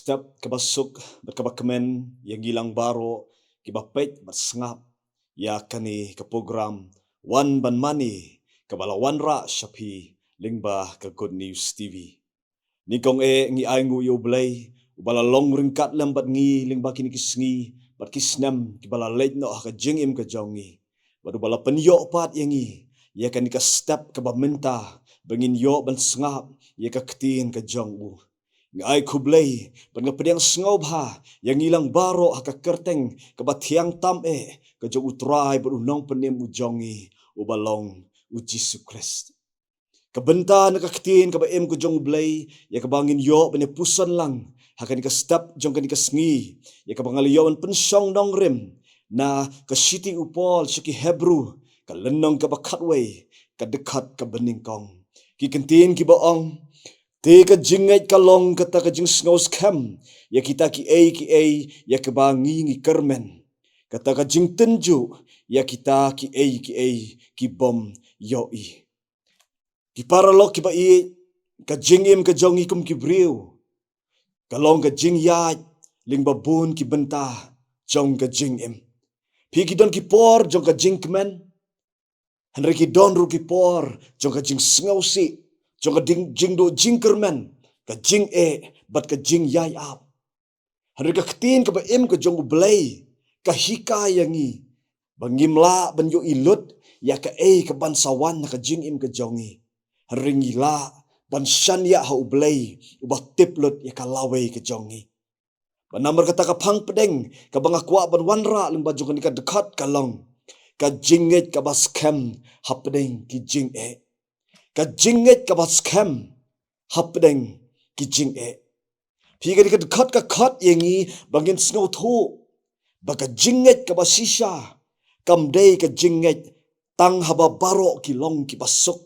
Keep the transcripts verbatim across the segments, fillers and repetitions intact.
step kaba suk bad kaba kmen ïa ngi lang baroh kiba peit bad sngap ïa kane ka program Wan Ban Mane, kaba la wanrah sha phi lyngba ka Good News T V. Nyngkong eh ngi ai nguh ïa U Blei uba la long ryngkat lem bad ngi lyngba kine ki sngi bad ki snem kiba la leit noh ha ka jingim ka jong ngi, bad uba la pynïoh pat ïa ngi ïa kane ka step kaba mynta ba ngin ïoh ban sngap ïa ka ktien ka jong u. Ngi ai khublei bad nga pdiang sngewbha ïa ngi lang baroh ha ka kyrteng kaba thiang tam eh ka jong U Trai bad U Nongpynim u jong ngi, uba long U Jisu Khrist. Ka bynta na ka ktien kaba im ka jong U Blei ïa kaba ngin ïoh ban ïa puson lang ha kane ka step jong kane ka sngi, ïa kaba nga la ïoh ban pynshong nongrim na ka shithi U Paul sha ki Hebru, ka lynnong kaba khatwei, ka dkhot kaba nyngkong. Ki kyntien kiba ong: Te ka jingngeit ka long kata ka jingsngew skhem ïa kita kiei kiei ïa kiba ngi ngi kyrmen, kata ka jingtynjuh ïa kita kiei kiei ki bym ïohi. Ki paralok kiba ïeit, ka jingim ka jong ngi kum ki briew ka long ka jingïaid lyngba bun ki bynta jong ka jingim. Phi, ki don ki por jong ka jingkmen, hynrei ki don ruh ki por jong ka jingsngewsih, jong ka ding, jingduh jingkyrmen, ka jingeh bad ka jingïaid ap. Hynrei ka ktien kaba im ka jong U Blei ka hikai ïa ngi ba ngim lah ban ïohi lut ïa kaei kaban sa wan ha ka jingim ka jong ngi, hynrei ngi lah ban shaniah ha U Blei uba tip lut ïa ka lawei ka jong ngi. Bad namar kata ka phang pdeng kaba nga kwah ban wanrah lyngba jong kane ka dkhot ka long: Ka jingngeit kaba skhem hapdeng ki jingeh. Ka jingngeit kaba skhem hapdeng ki jingeh. Phi, kane ka dkhot ka khot ïa ngi ba ngin sngewthuh ba ka jingngeit kaba shisha kam dei ka jingngeit tang haba baroh ki long kiba suk.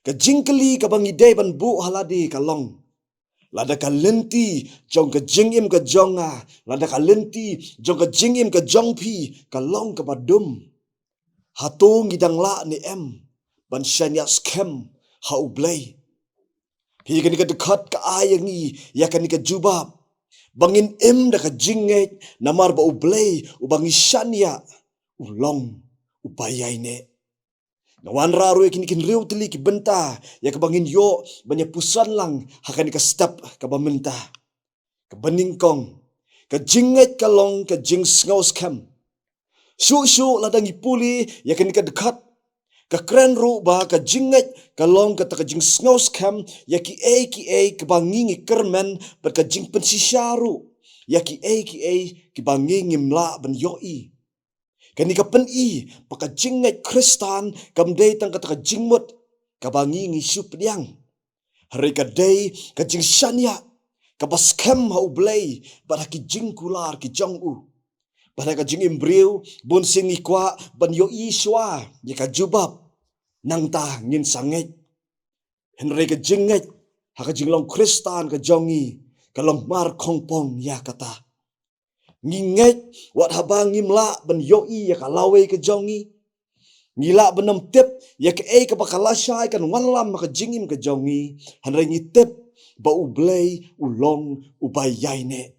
Ka jingkylli kaba ngi dei ban buh ha lade ka long: Lada ka lynti jong ka jingim ka jong nga, lada ka lynti jong ka jingim ka jong phi ka long kaba dum, hato ngi dang lah ne em ban shaniah skhem ha U Blei? Phi, kane ka dkhot ka ai ïa ngi ïa kane ka jubab ba ngin im da ka jingngeit namar ba U Blei uba ngi shaniah u long uba ïaineh. Nga wanrah ruh ïa kine ki hynriew tylli ki bynta ïa kaba ngin ïoh ban ïa puson lang ha kane ka step kaba mynta. Kaba nyngkong, ka jingngeit ka long ka jingsngew skhem. Shuh shuh lada ngi pule ïa kane ka dkhot, ka kren ruh ba ka jingngeit ka long kata ka jingsngew skhem ïa kiei kiei kiba ngi ngi kyrmen bad ka jingpynshisha ruh ïa kiei kiei kiba ngi ngim lah ban ïohi. Kane ka pyni ba ka jingngeit Khristan kam dei tang kata ka jingmut kaba ngi ngi shu pdiang, hynrei ka dei ka jingshaniah kaba skhem ha U Blei bad ha ki jingkular ki jong u. Bad ha ka jingim briew bun sien ngi kwah ban ïohi shuwa ïa ka jubab, nangta ngin sa ngeit. Hynrei ka jingngeit ha ka jinglong Khristan ka jong ngi ka long mar khongpong ïa kata. Ngi ngeit wat haba ngim lah ban ïohi ïa ka lawei ka jong ngi, ngi lah ban ym tip ïa kaei kaba ka lashai kan wanlam ha ka jingim ka jong ngi, hynrei ngi tip ba U Blei u long uba ïaineh.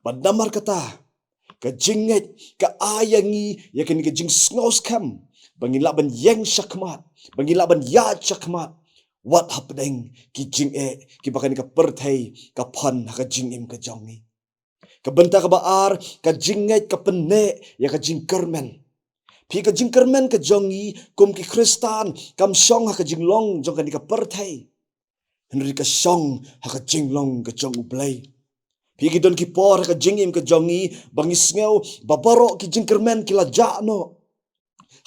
Bad namar kata, ka jingngeit ka ai ïa ngi ïa kane ka jingsngew skhem ba ngin lah ban ïeng shakhmat, ba ngin lah ban ïaid shakhmat wat hapdeng ki jingeh kiba kane ka pyrthei ka pan ha ka jingim ka jong ngi. Ka bynta kaba ar, ka jingngeit ka pynneh ïa ka jingkyrmen. Phi, ka jingkyrmen ka jong ngi kum ki Khristan kam shong ha ka jinglong jong kane ka pyrthei, hynrei ka shong ha ka jinglong ka jong U Blei. Phi, ki don ki por ha ka jingim ka jong ngi ba ngi sngew ba baroh ki jingkyrmen ki la jah noh.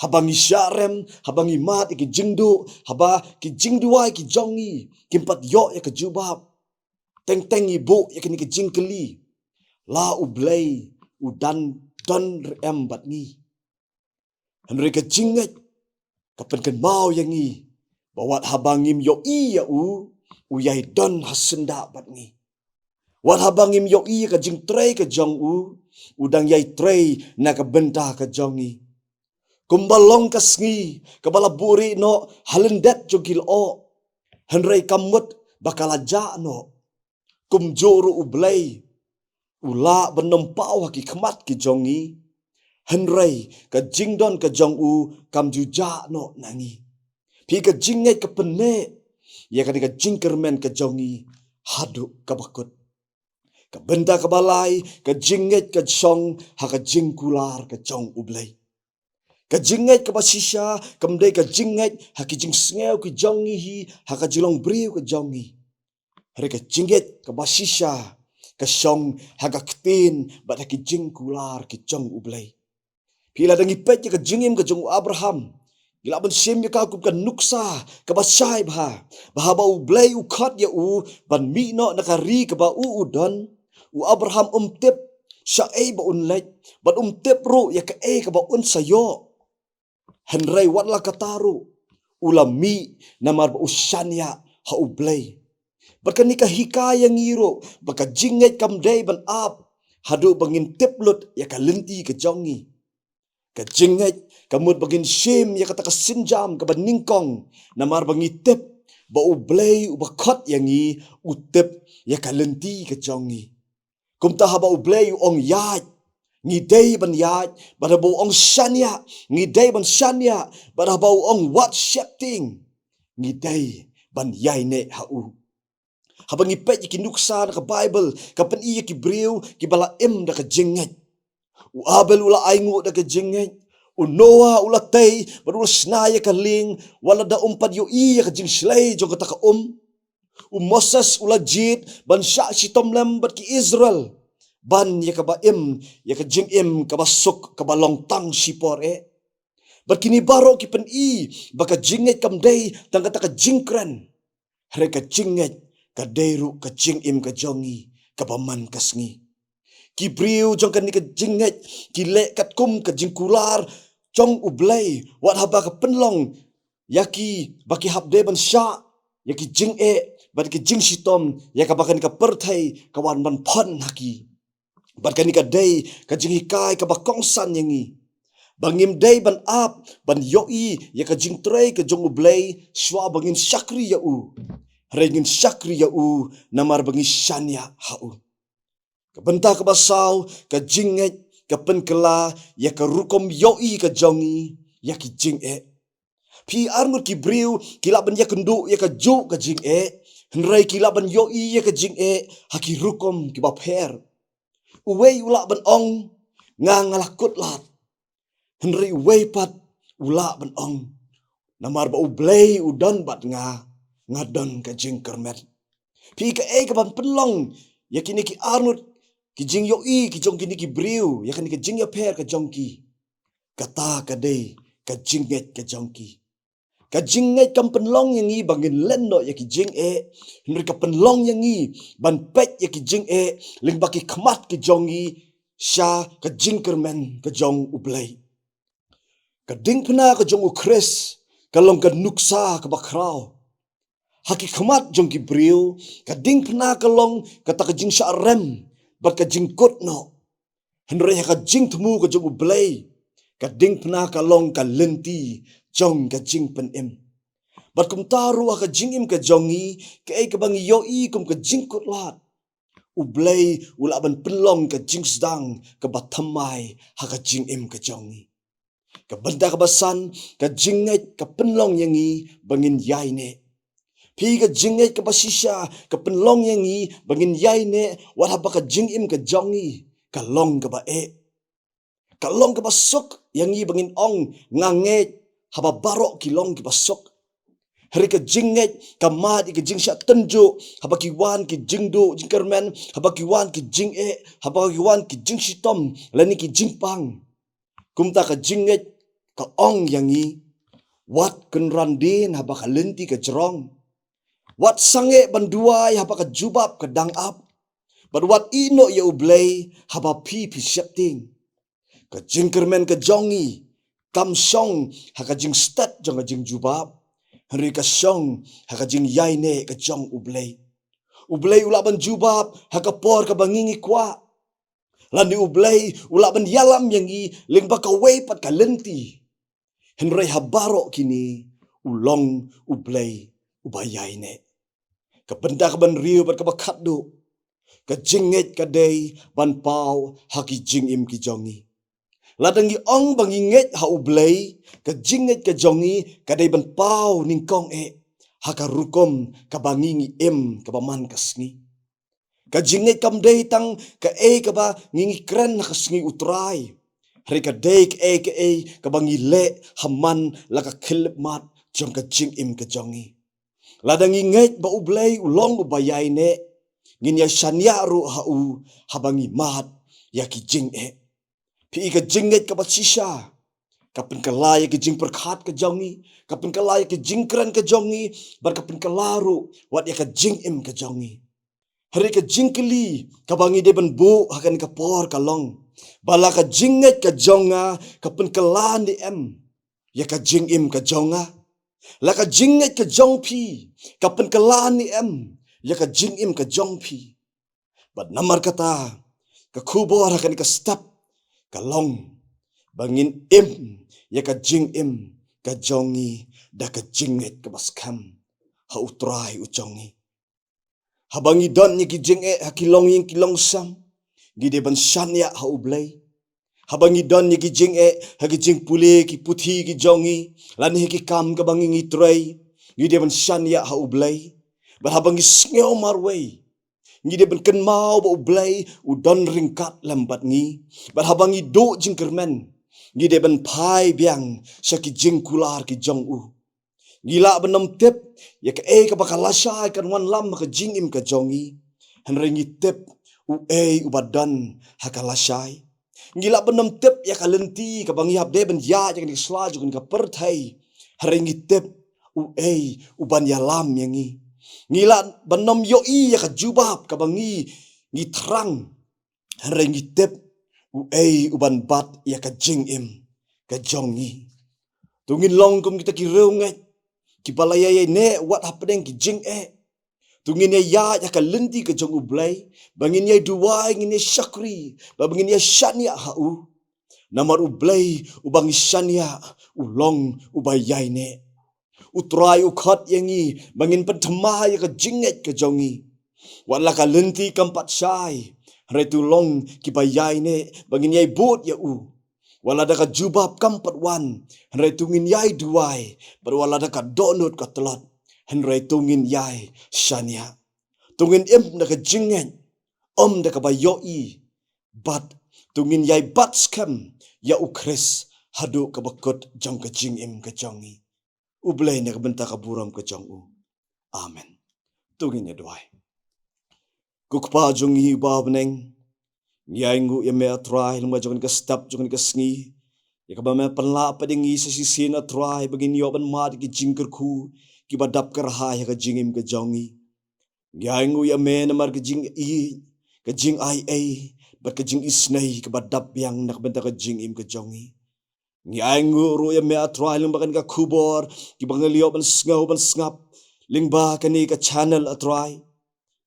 Haba ngi shah rem, haba ngi mad ïa ki jingduh, haba ki jingduwai ki jong ngi kim pat ïoh ïa ka jubab, teng teng ngi buh ïa kane ka jingkylli: La U Blei u dang don re em bad ngi? Hynrei ka jingngeit ka pynkynmaw ïa ngi ba wat haba ngim ïohi ïa u, u ïai don ha syndah bad ngi. Wat haba ngim ïohi ïa ka jingtrei ka jong u, u dang ïai trei na ka bynta ka jong ngi. Kumba long ka sngi kaba la buhrieh noh ha lyndet jong ki lyoh, hynrei kam mut ba ka la jah noh. Kumjuh ruh U Blei u lah ban nym paw ha ki khmat ki jong ngi, hynrei ka jingdon ka jong u kam ju jah noh na ngi. Phi, ka jingngeit ka pynneh ïa kane ka jingkyrmen ka jong ngi haduh kaba kut. Ka bynta kaba lai, ka jingngeit ka shong ha ka jingkular ka jong U Blei. Ka jingngeit kaba shisha kam dei ka jingngeit ha ki jingsngew ki jong ngi hi, ha ka jinglong briew ka jong ngi. Hynrei ka jingngeit kaba shisha ka shong ha ka ktien bad ha ki jingkular ki jong U Blei. Phi, lada ngi peit ïa ka jingim ka jong u Abraham, ngi lah ban shim ïa ka kum ka nuksa kaba shai bha, ba haba U Blei u khot ïa u ban mih noh na ka ri kaba u u don, u Abraham um tip shaei ba un leit, bad um tip ruh ïa kaei kaba un sa ïoh. Hynrei wat la katta ruh, u la mih namar ba u shaniah ha U Blei. Bad kane ka hikai ïa ngi ruh ba ka jingngeit kam dei ban ap haduh ba ngin tip lut ïa ka lynti ka jong ngi. Ka jingngeit ka mut ba ngin shim ïa kata ka sienjam kaba nyngkong, namar ba ngi tip ba U Blei uba khot ïa ngi u tip ïa ka lynti ka jong ngi. Kumta haba U Blei u ong ïaid, ngi dei ban ïaid, bad haba u ong shaniah, ngi dei ban shaniah, bad haba u ong wat sheptieng, ngi dei ban ïaineh ha u. Haba ngi peit ïa ki nuksa na ka Baibl, ka pyni ïa ki briew kiba la im da ka jingngeit. U Abel u la ainguh da ka jingngeit. U Noah u la tei bad u la shna ïa ka lieng, wat la da um pat ïohi ïa ka jingshlei jong kata ka um. U Moses u la jied ban shah shitom lem bad ki Israel ban ïa kaba im, ïa ka jingim kaba suk kaba long tang shipor eh. Bad kine baroh ki pyni ba ka jingngeit kam dei tang kata ka jingkren, hynrei ka jingngeit ka dei ruh ka jingim ka jong ngi kaba man ka sngi. Ki briew jong kane ka jingngeit ki leh katkum ka jingkular jong U Blei, wat haba ka pynlong ïa ki ba ki hap dei ban shah ïa ki jingeh bad ki jingshitom, ïa kaba kane ka pyrthei ka wan ban phon ha ki. Bad kane ka dei ka jinghikai kaba kongsan ïa ngi ba ngim dei ban ap ban ïohi ïa ka jingtrei ka jong U Blei shuwa ba ngin shakri ïa u. Hynrei ngin shakri ïa u namar ba ngi shaniah ha u. Ka bynta kaba saw, ka jingngeit ka pynkylla ïa ka rukom ïohi ka jong ngi ïa ki jingeh. Phi, arngut ki briew ki lah ban ïakynduh ïa kajuh ka jingeh, hynrei ki lah ban ïohi ïa ka jingeh ha ki rukom kiba pher. Uwei u lah ban ong, nga nga la kut lad. Hynrei uwei pat u lah ban ong, namar ba U Blei u don bad nga, nga don ka jingkyrmen. Phi, kaei kaban pynlong ïa kine ki arngut ki jingïohi ki jong kine ki briew ïa kane ka jingïapher ka jong ki? Kata ka dei ka jingngeit ka jong ki. Ka jingngeit kam pynlong ïa ngi ba ngin len noh ïa ki jingeh, hynrei ka pynlong ïa ngi ban peit ïa ki jingeh lyngba ki khmat ki jong ngi sha ka jingkyrmen ka jong U Blei. Ka diengphna ka jong U Khrist ka long ka nuksa kaba khraw. Ha ki khmat jong ki briew, ka diengphna ka long kata ka jingshah rem bad ka jingkut noh. Hynrei ha ka jingthmu ka jong U Blei, ka diengphna ka long ka lynti jong ka jingpynim. Bad kumta ruh ha ka jingim ka jong ngi, kaei kaba ngi ïohi kum ka jingkut lad, U Blei u lah ban pynlong ka jingsdang kaba thymmai ha ka jingim ka jong ngi. Ka bynta kaba san, ka jingngeit ka pynlong ïa ngi ba ngin ïaineh. Phi, ka jingngeit kaba shisha ka pynlong ïa ngi ba ngin ïaineh wat haba ka jingim ka jong ngi ka long kaba eh. Ka long kaba suk ïa ngi ba ngin ong, nga ngeit, haba baroh ki long kiba suk. Hynrei ka jingngeit ka mad ïa ka jingshah tynjuh haba ki wan ki jingduh jingkyrmen, haba ki wan ki jingeh, haba ki wan ki jingshitom lane ki jingpang. Kumta ka jingngeit ka ong ïa ngi, wat kynran dien haba ka lynti ka jrong. Wat sangeh ban duwai haba ka jubab ka dang ap. Bad wat ïehnoh ïa U Blei haba phi phi sheptieng. Ka jingkyrmen ka jong ngi kam shong ha ka jingstet jong ka jingjubab, hynrei ka shong ha ka jingïaineh ka jong U Blei. U Blei u lah ban jubab ha ka por kaba ngi ngi kwah. Lane U Blei u lah ban ïalam ïa ngi lyngba kawei pat ka lynti. Hynrei ha baroh kine u long U Blei uba ïaineh. Ka bynta kaban hynriew bad kaba khatduh, Ka jingngeit ka dei ban paw ha ki jingim ki jong ngi. Lada ngi ong ba ngi ngeit ha U Blei, ka jingngeit ka jong ngi ka dei ban paw nyngkong eh ha ka rukom kaba ngi ngi im kaba man ka sngi. Ka jingngeit kam dei tang kaei kaba ngi ngi kren ha ka sngi U Trai, hynrei ka dei kaei kaei kaba ngi leh ha man la ka khyllipmat jong ka jingim ka jong ngi. Lada ngi ngeit ba U Blei u long uba ïaineh, ngin ïa shaniah ruh ha u haba ngi mad ïa ki jingeh. Phi i, ka jingngeit kaba shisha ka pynkylla ïa ki jingpyrkhat ka jong ngi, ka pynkylla ïa ki jingkren ka jong ngi, bad ka pynkylla ruh wat ïa ka jingim ka jong ngi. Hynrei ka jingkylli kaba ngi dei ban buh ha kane ka por ka long ba la ka jingngeit ka jong nga ka pynkylla ne em ïa ka jingim ka jong nga? La ka jingngeit ka jong phi ka pynkylla ne em ïa ka jingim ka jong phi? Bad namar kata, ka khubor ha kane ka step ka long ba ngin im ïa ka jingim ka jong ngi da ka jingngeit kaba skhem ha U Trai u jong ngi. Haba ngi don ïa ki jingeh ha ki longïing ki longsem, ngi dei ban shaniah ha U Blei. Haba ngi don ïa ki jingeh ha ki jingpule ki puthi ki jong ngi, lane ha ki kam kaba ngi ngi trei, ngi dei ban shaniah ha U Blei. Bad haba ngi sngew marwei, ngi dei ban kynmaw ba U Blei u don ryngkat lem bad ngi. Bad haba ngi duh jingkyrmen, ngi dei ban phai biang sha ki jingkular ki jong u. Ngi lah ban ym tip ïa kaei kaba ka lashai kan wanlam ha ka jingim ka jong ngi, hynrei ngi tip uei uba don ha ka lashai. Ngi lah ban ym tip ïa ka lynti kaba ngi hap dei ban ïaid ïa kane ka sla jong kane ka pyrthei, hynrei ngi tip uei uban ïalam ïa ngi. Ngi lah ban ym ïohi ïa ka jubab kaba ngi ngi thrang, hynrei ngi tip uei uban bat ïa ka jingim ka jong ngi. To ngin long kum kita ki riewngeit kiba la ïaineh wat hapdeng ki jingeh. To ngin ïa ïaid ha ka lynti ka jong U Blei, ba ngin ïa duwai, ngin ïa shakri, ba ngin ïa shaniah ha u. Namar U Blei uba ngi shaniah u long uba ïaineh. U Trai u khot ïa ngi ba ngin pynthame ïa ka jingngeit ka jong ngi. Wat la ka lynti kam pat shai, hynrei to long kiba ïaineh ba ngin ïai bud ïa u. Wat la da ka jubab kam pat wan, hynrei to ngin ïai duwai, bad wat la da ka dohnud ka tlot, hynrei to ngin ïai shaniah. To ngin im da ka jingngeit, ym da kaba ïohi, bad to ngin ïai bat skhem ïa U Khrist haduh kaba kut jong ka jingim ka jong ngi. U Blei na ka bynta ka burom ka jong u. Amen. To ngin ïa duwai. Ko Kpa jong ngi uba ha bneng, ngi ainguh ïa me, A Trai, lyngba jong kane ka step jong kane ka sngi, ïa kaba me pynlah pat ïa ngi sa shisien, A Trai, ba ngin ïoh ban mad ïa ki jingkyrkhu kiba dap kyrhai ha ka jingim ka jong ngi. Ngi ainguh ïa me namar ka jingïeit, ka jingai ei, bad ka jingisynei kaba dap biang na ka bynta ka jingim ka jong ngi. Ngi ainguh ruh ïa me, A Trai, lyngba kane ka khubor kiba ngi la ïoh ban sngew ban sngap lyngba kane ka channel, A Trai.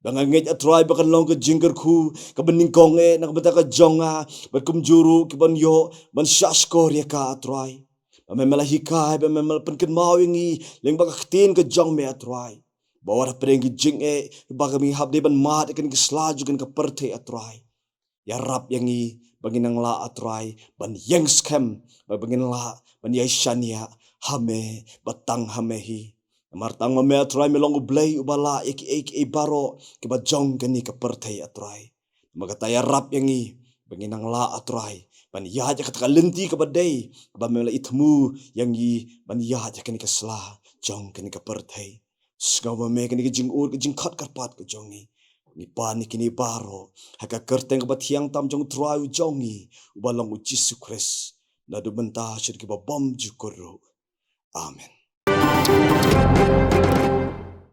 Ba nga ngeit, A Trai, ba kan long ka jingkyrkhu kaba nyngkong eh na ka bynta ka jong nga bad kumjuh ruh kiban ïoh ban shahshkor ïa ka, A Trai. Ba me me la hikai, ba me me la pynkynmaw ïa ngi lyngba ka ktien ka jong me, A Trai, ba wat hapdeng ki jingeh ba ngi hap dei ban mad ïa kane ka sla jong kane ka pyrthei, A Trai, ïarap ïa ngi ba ngin nang lah, A Trai, ban ïeng skhem, ba ngin lah ban ïai shaniah ha me, ba tang ha me hi. Namar tang ma me, A Trai, me long U Blei uba lah ïa kiei kiei baroh kiba jong kane ka pyrthei, A Trai. Namar kata ïarap ïa ngi ba ngin nang lah, A Trai, ban ïaid ïa kata ka lynti kaba dei, kaba me la ïa thmu ïa ngi ban ïaid ïa kane ka sla jong kane ka pyrthei. Sngewbha me, kane ka jingud, ka jingkhot kyrpad ka jong ngi, ngi pan ïa kine baroh ha ka kyrteng kaba thiang tam jong U Trai u jong ngi, uba long U Jisu Khrist, naduh mynta sha kiba bymjukut ruh. Amen.